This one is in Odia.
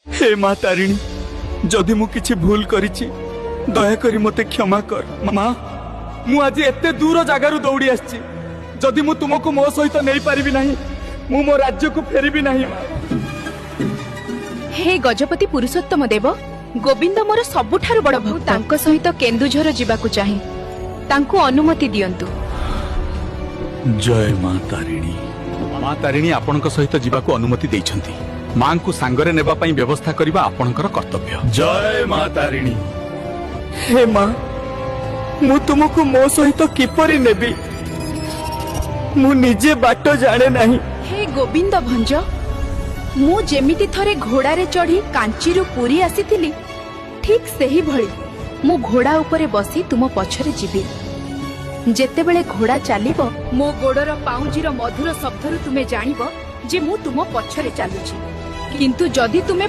ହେ ମା ତାରିଣୀ, ଯଦି ମୁଁ କିଛି ଭୁଲ କରିଛି, ଦୟାକରି ମୋତେ କ୍ଷମା କର। ମା, ମୁଁ ଆଜି ଏତେ ଦୂର ଜାଗାରୁ ଦୌଡ଼ି ଆସିଛି। ଯଦି ମୁଁ ତୁମକୁ ମୋ ସହିତ ନେଇପାରିବି ନାହିଁ, ମୁଁ ମୋ ରାଜ୍ୟକୁ ଫେରିବି ନାହିଁ। ହେ ଗଜପତି ପୁରୁଷୋତ୍ତମ ଦେବ, ଗୋବିନ୍ଦ ମୋର ସବୁଠାରୁ ବଡ ଭକ୍ତ। ତାଙ୍କ ସହିତ କେନ୍ଦୁଝର ଯିବାକୁ ଚାହେଁ। ତାଙ୍କୁ ଅନୁମତି ଦିଅନ୍ତୁ। ଜୟ ମା ତାରିଣୀ। ମା ତାରିଣୀ ଆପଣଙ୍କ ସହିତ ଯିବାକୁ ଅନୁମତି ଦେଇଛନ୍ତି। ମାଙ୍କୁ ସାଙ୍ଗରେ ନେବା ପାଇଁ ବ୍ୟବସ୍ଥା କରିବା ଆପଣଙ୍କର କର୍ତ୍ତବ୍ୟ। ଜୟ ମା ତାରିଣୀ। ହେ ମା, ମୁଁ ତୁମକୁ ମୋ ସହିତ କିପରି ନେବି? ମୁଁ ନିଜେ ବାଟ ଜାଣେ ନାହିଁ। ହେ ଗୋବିନ୍ଦ ଭଞ୍ଜ, ମୁଁ ଯେମିତି ଥରେ ଘୋଡ଼ାରେ ଚଢ଼ି କାଞ୍ଚିରୁ ପୁରୀ ଆସିଥିଲି, ଠିକ୍ ସେହିଭଳି ମୁଁ ଘୋଡ଼ା ଉପରେ ବସି ତୁମ ପଛରେ ଯିବି। ଯେତେବେଳେ ଘୋଡ଼ା ଚାଲିବ, ମୋ ଗୋଡ଼ର ପାଉଁଜିର ମଧୁର ଶବ୍ଦରୁ ତୁମେ ଜାଣିବ ଯେ ମୁଁ ତୁମ ପଛରେ ଚାଲୁଛି। କିନ୍ତୁ ଯଦି ତୁମେ